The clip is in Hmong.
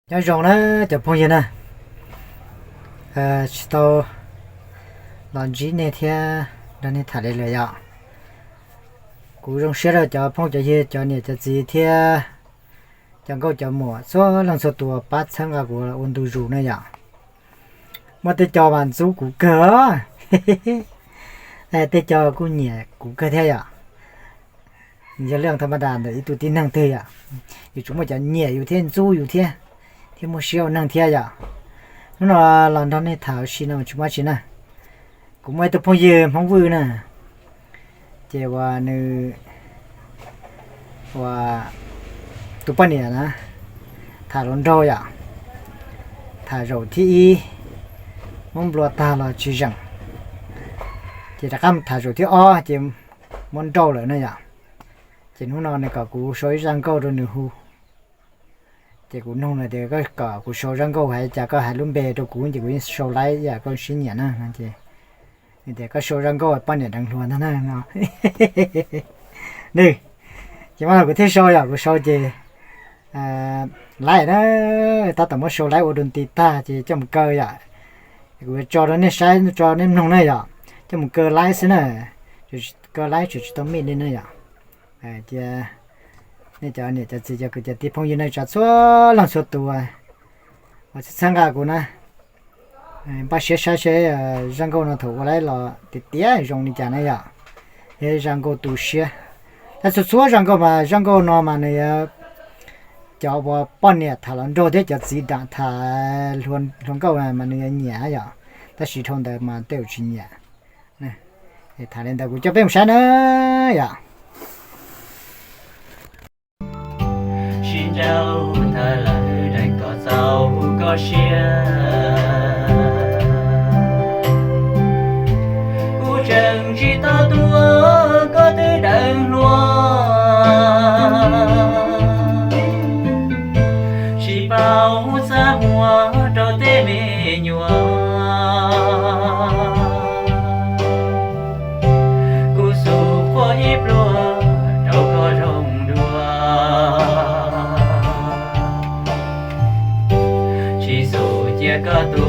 Nyob zoo na cov phooj ywg na, tsis tau los ntsib nej thiab nrog nej tham li lawm yom. Kuv zoo siab rau cov phooj cov ywg, cov niam cov txiv thiab cov nkauj cov muam txhua leej txhua tus pab txhawb nqa kuv ua ntu zus na yom. Muaj tej co mas ntxub kuv kawg, tej co kuj nyiam kuv kawg thiab yom. Yog leej thas mas das ntawm ib tug tib neeg twg yom, yuav tsum muaj cov nyiam yus thiab ntxub yus thiab, thiab muaj siab ua neeg thiab yom. Hnub no los nrog nej tham ua si no tsis muaj tsi na. Kuv muaj ib tug phooj ywg Hmoob Vwj na, ces uas nws, uas tus poj niam na, tham hluas nraug yom, tham zaum thib ib, muab nplua tag los tsis zeem, ces rov qab tham zaum thib ob ces muab nrauj lawm na yom. Ces hnub no nws kom kuv sau ib zaj nkauj rau nws hu. Ces kuv noog nws tias koj kom kuv sau zaj nkauj hais cas, koj hais lub npe rau kuv ces kuv yeej sau laib ib yam koj siab nyiam na. Ces nws tias koj sau zaj nkauj poj niam deev hluas ntag na no. Nws, ces mas kuv thiaj sau yom, kuv sau ces laib na, tab tom muab sau laib ua dua nti tag ces coj mus kaw yom. Kuv yuav tso rau nej saib, tso nej mloog na yom, coj mus kaw laib xwb na, kaw laib tseem tsis tau mij li na yom. Tias nej cov niam cov txiv cov kwv cov tij phooj ywg neej tsa txhua leej txhua tus uas txhawb nqa kuv na, npaj siab saib seb zaj nkauj no thaum ua laib los tiav tiav zoo li cas na yom. Yog zaj nkauj tu siab. Tab txhua txhua zaj nkauj mas zaj nkauj no mas nws yuav, cov uas poj niam tham hluas nraug thiab cov txiv tham hluas nkauj mas nws yuav nyiam yom, tab sis dhau ntawd mas tej zaum tsis nyiam. Tham li ntawd kuv coj peb mus saib na yom. Sib nrauj tag lawm deev kom txaus koj siab. Kuv tseem tsis tau tuag koj twb deev hluas. Tsis paub txaj muag rau tej me nyuam. Kuv xub quaj ib pluag rau koj zoo dua. Tsis xum cia koj tu